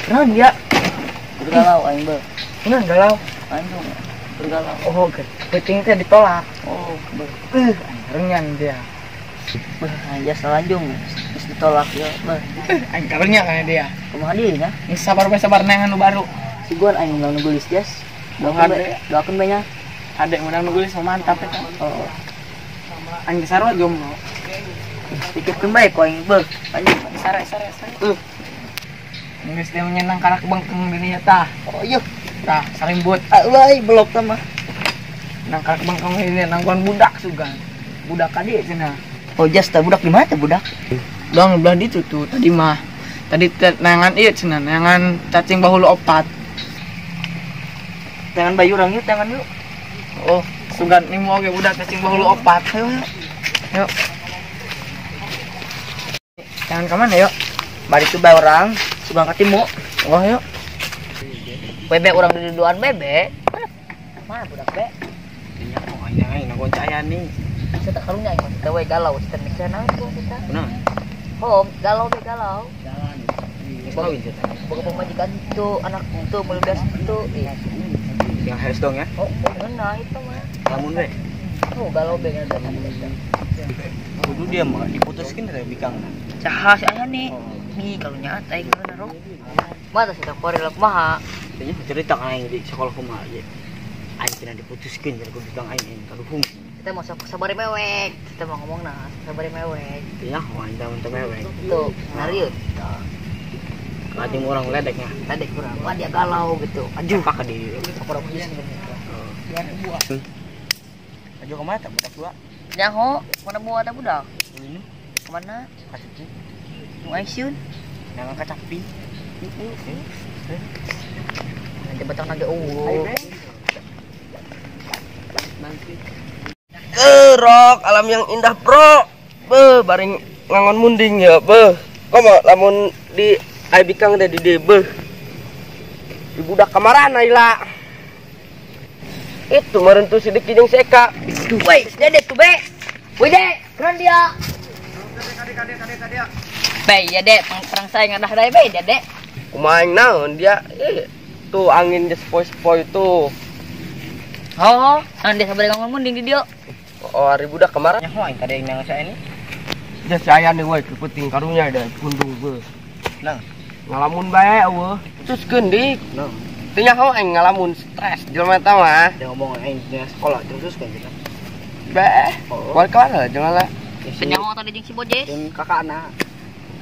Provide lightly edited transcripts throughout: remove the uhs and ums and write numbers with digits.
Naon dia? Bergalau aing beuh. Naon galau? Anjung bergalau. Oh, peuting teh ditolak. Oh, beuh. Karunya dia. Beuh, jas lanjung geus ditolak ya, beuh. Aing karunya kana dia. Kumaha deui nya? Geus sabar bae sabar neangan nu baru. Siguan aing nu geulis jas. Doakeun bae, doakeun bae nya. Adek menang nu geulis mantap eta. Oh. Aing geus sarua jomblo. Pikirkeun bae ku aing beuh. Anjing sare sare sare. Geus dia menyenang karak bengkeng dininya tah. Oh iya. Tah, salimbut. Ah, euy, belok tah mah. Nang karak bengkeng dininya nangguan budak sugan. Budak ka dieu cenah. Oh, jas tah budak di mana teh budak? Dong belah ditu tuh tadi mah. Tadi nangan ieu cenah, nangan cacing bahulu opat. Tangan bayu urang yuk, tangan yuk. Oh, sugan ini mau ge budak cacing bahulu opat. Ayo, yuk. Tangan ka mana yuk? Bari tu bae urang. Sugan katimu. Oh, yuk. Bebe urang duduan bebe. Mana budak be? Nya pokoknya aing nanggon caya nih. Saya tak karunya aing mah we galau kita mikir naon ku kita. Kunaon? Oh, galau be galau. Jalan. Kawin kita. Boga pamajikan itu anak itu melegas itu. Yang harus dong ya. Oh, ngeunah itu mah. Lamun we. Oh, galau be ngeunah. Kudu dia mah diputuskeun teh bikangna. Saha si aya nih? Nih kalau nya aing ngeunah rok. Mata sih tak korelak maha. Kayaknya cerita aing di sekolah kumaha ieu. Aing cenah diputuskeun cenah ku bikang aing aing kaduhung. Kita mau sabari mewek. Kita mau ngomong nah, sabari mewek. Iya, wah aing teh mewek. Tuh, nariut. Kating orang ledeknya. Ledek urang. Wah dia galau gitu. Aduh, pak di sekolah putus gitu. Ajo kemana tak budak dua? Nyaho, mana buat ada budak? Ini. Kemana? Ka situ. Nu aing Nangan kacapi. Nanti batang naga eueuh. Rok alam yang indah bro. Beuh, baring ngangon munding ya, beuh. Komo lamun di ai bikang teh di dieu beuh. Di budak kamarana ila. Itu meureun tuh sidik jeung si Eka. Woi, dede tuh be. Woi dek, keren dia. Be, ya dek, perang saya ngadah dae be, dek. Kumaha aing naon dia? Tuh angin geus sepoi-sepoi tuh. Oh, naon dia sabari ngangon munding di dieu. Oh, hari budak kemarin. Nyaho aing tadi aing nang saya ini. Jas saya nih woi, kepenting karunya da kundung beuh. Nah, ngalamun bae eueuh. Putuskeun dik. Nah. Teu nyaho aing ngalamun stres jelema eta mah. Dia ngomong aing di sekolah terus kan kita. Bae. Oh. Wal kelar jangan lah. Teu nyaho tadi jeung si Bojes. Jeung kakakna.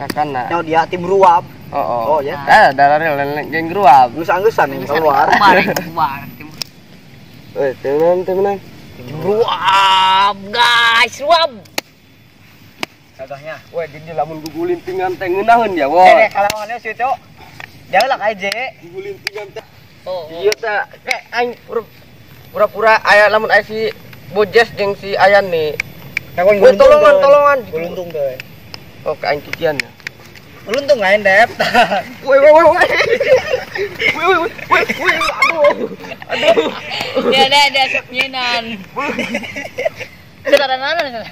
Kakakna. Nyaho dia tim ruap. Oh, oh. Oh ya. Eh, darah jeung ruap. Geus angeusan yang keluar. Keluar. Eh, temenan. Tim ruap, guys, ruap. Kagahnya. Weh, jadi lamun gugulintingan teh ngeunaheun ya, wo. Dek, kalawangannya si Cok. Jangan lah aja. Gugulintingan teh. Oh. Iya teh, kayak aing pura-pura aya lamun aya si Bojes jeung si Ayan nih. Weh, tolongan, tolongan. Guluntung teh. Oh, ke aing kikian ya. Guluntung aing, Dep. Weh, weh, weh. Weh, weh, weh, weh, aduh. Aduh. Dia dia sok nyenan. Setaranan,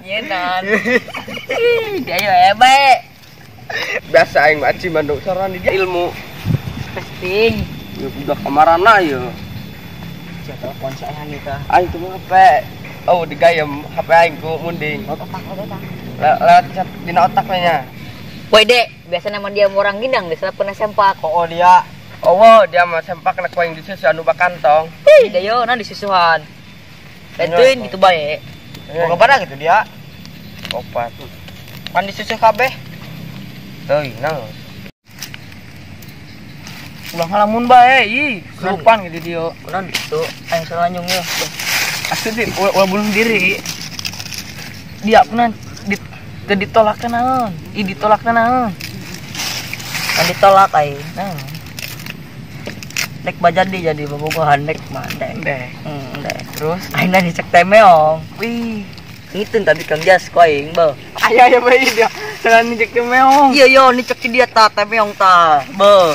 nyenan. Ih, dia yo ebe. Biasa aing mah aci bandung saran di dia ilmu. Pesting. Ya budak kamarana ya. Sia telepon saya nih tah. Aing tuh mah HP. Oh, digayem HP aing ku munding. Otak, otak. Lewat chat dina otak nya. Woi, Dek, biasanya mah dia orang gindang, dia pernah sempak. Oh, dia. Oh, wow, dia mah sempak na ku aing disusu anu bakantong. Hih, dia yo na disusuhan. Bantuin gitu bae. Mau ke mana gitu dia? Opat. Pan disusuh kabeh. Teuing naon. Ulah ngalamun bae, ih, kerupan gitu dia. Kunaon gitu, aing salanjung yeuh. Asli sih, ulah bunuh diri. Dia pernah ditolak naon? Ih, ditolak naon? Kan ditolak aing. Naon? Dek bajadi jadi bobogohan dek mah dek. Dek. Dek. Terus aing dicek teh meong. Wih, ngitun tadi Kang Jas ku aing beuh. Aya aya bae dia. Jangan dicek teh meong. Iya yo dicek si dia ta teh meong ta. Beuh.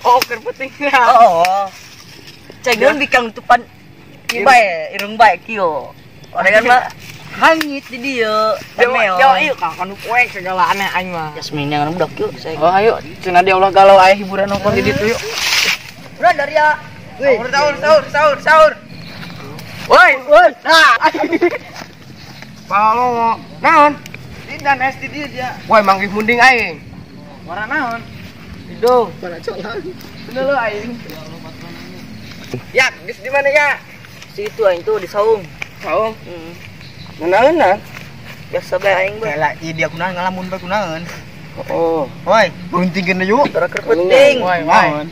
Oh, keur pentingna. Oh. Cegeun bikang tupan ieu bae, irung bae kieu. Orengan mah Hangit di dieu. Dewa ieu ka kanu poek segala aneh aing mah. Yasmin yang budak yuk saya. Oh ayo cenah dia ulah galau aya hiburan nongkrong di ditu yuk. Udah dari ya. Sahur sahur sahur sahur. Woi, woi. Nah. Palo naon? Dindan es di dieu dia. Woi manggih munding aing. Warna naon? Hidung. Warna colang. Bener lu aing. Ya, geus di mana ya? Situ aing tuh di saung. Saung? Heeh. Naon? Biasa bae aing bae. Lah, ieu dia kunaon ngalamun bae kunaon. Oh. Woi, beruntingkeun yuk. Tara keur penting. Woi, woi.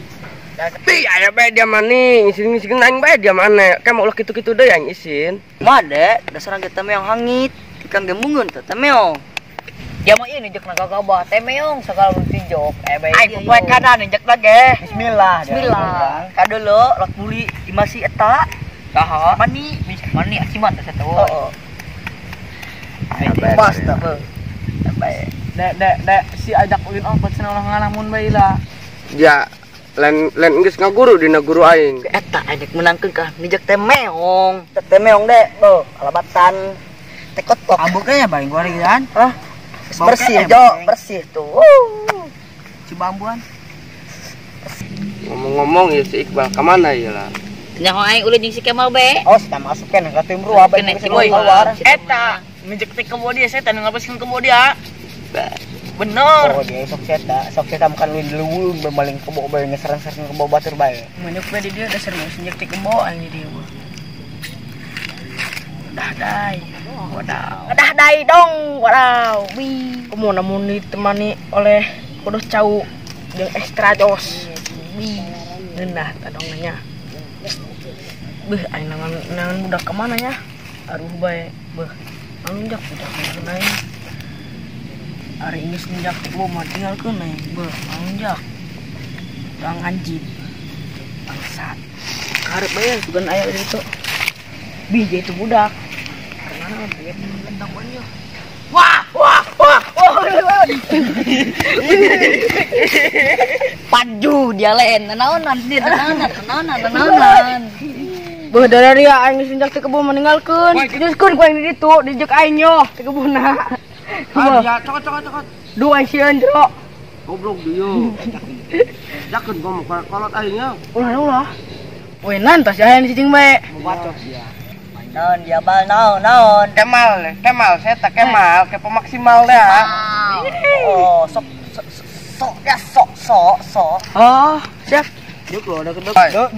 Tapi aya bae dia mani, ngisin-ngisin aing bae dia mana. Kayak mau ulah kitu-kitu deui aing isin. Mah de, dasar ge teh meong hangit, ikan gemungeun teh meong. Dia mah ieu nijek na gagabah teh meong sagala tinjok. Bae. Aing poe kanan nijek lagi. Bismillah. Bismillah. Kadeuleu lak buli imasi eta. Saha? Mani, mani asiman teh eta. Heeh. Bebas tah. Bae. Dek si ajak ulin opat cenah ulah ngalamun bae lah. Ya. Lain lain geus ngaguru dina guru aing. Eta aing menangkeun ka nijek teh meong. Teh meong de, beuh, alabatan teh kotok. Ambuknya ya bae gorengan. Hah? Bersih, Jo, bersih tuh. Cibambuan. Ngomong-ngomong ya si Iqbal ka mana ieu lah? Nyaho aing ulin jeung si Kemal bae. Oh, kita masukkeun ka tim ruah bae keluar. Eta nijek teh kebo dia, setan ngapaskeun kebo dia. Bener. Oh, dia sok seta makan luin leuweung bemaling kebo bae ngeserang-serang kebo batur bae. Menyuk bae di dia dasar geus njek teh kebo anjing dia. Dah dai. Wadaw. Dah dai dong. Wadaw. Wi. Kumu namun ditemani oleh kudos cau jeung ekstra jos. Wi. Ngeunah tadongnya. Beuh aing nangan budak ka mana nya? Aruh bae. Beuh. Anjak budak mana aing. Ari geus njak teh mah tinggalkeun aing. Beuh, anjak. Bang anjing. Bangsat. Karep bae bukan aya di ditu. Bih jadi itu budak. Karena dia tentang banyak. Wah, wah, wah. Paju dia lain. Naonan dia naonan naonan. Beuh dari dia aing geus njak teh kebo meninggalkeun. Teruskeun ku aing di ditu, dijek aing yo teh kebuna. Ah, cokot cokot cokot. Dua sieun, Jro. Goblok dieu. Jakeun gua mau kolot aing nya. Ulah ulah. Weh nantos aya di cicing bae. Bacot dia. Naon dia bal naon naon. Kemal, Kemal, saya tak Kemal, kepo maksimal dah. Oh, sok sok ya sok sok sok. Oh, siap. Dia keluar dia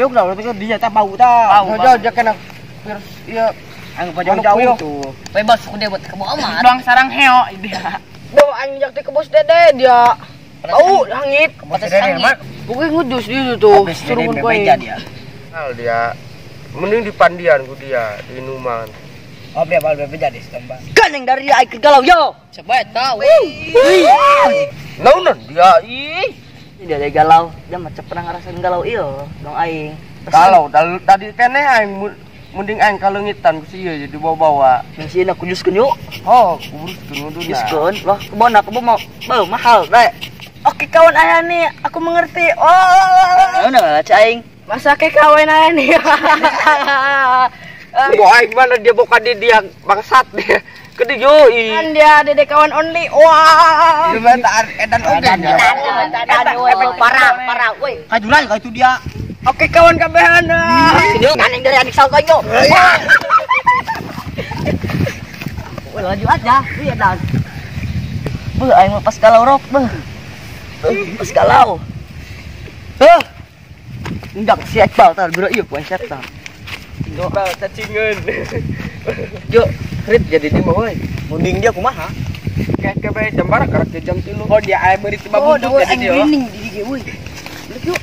keluar dia tak bau ta. Bau. Dia kena virus ieu. Anggap jauh-jauh tuh. Bebas ku dia buat kebo amat. Doang sarang heo dia. Duh aing njak teh kebos dede dia. Bau hangit. Hangit. Pokoknya ngudus dia tuh. Suruh ku aing. Dia. Hal dia mending di Pandian ku dia di Numan. Oh dia bal bebeja di tambah. Kan yang dari aing galau yo. Coba eta. Naonan dia ih. Dia ada galau, dia macam pernah ngerasain galau ieu dong aing. Galau tadi keneh aing mending aing kaleungitan ku si ieu jadi bawa-bawa. Yang sieun aku juskeun yuk. Oh, uruskeun nguduna. Juskeun, loh kebon aku mau beuh mahal bae. Oke kawan ayah nih, aku mengerti. Oh. Naon lah aing. Masa ke kawan ayah nih. Bawa aing mana dia boka di dia bangsat dia. Gede yo ih. Kan dia dede kawan only. Wah. Gimana tak edan oge nya. Edan parah parah woi. Kajulan ka itu dia. Oke kawan kabehan. Yo kan yang dari adik salko yo. Woi laju aja, iya dan. Beuh aing mah pas galau rok beuh. Pas galau. Heh. Enggak si Iqbal tar geura ieu poe setan. Iqbal cacingeun. Yo, rit jadi di mah we. Munding dia kumaha? Kayak bae jam bara karek jam 3. Oh dia aya beurit tiba buntut jadi dia. Oh, di ge euy. Yuk.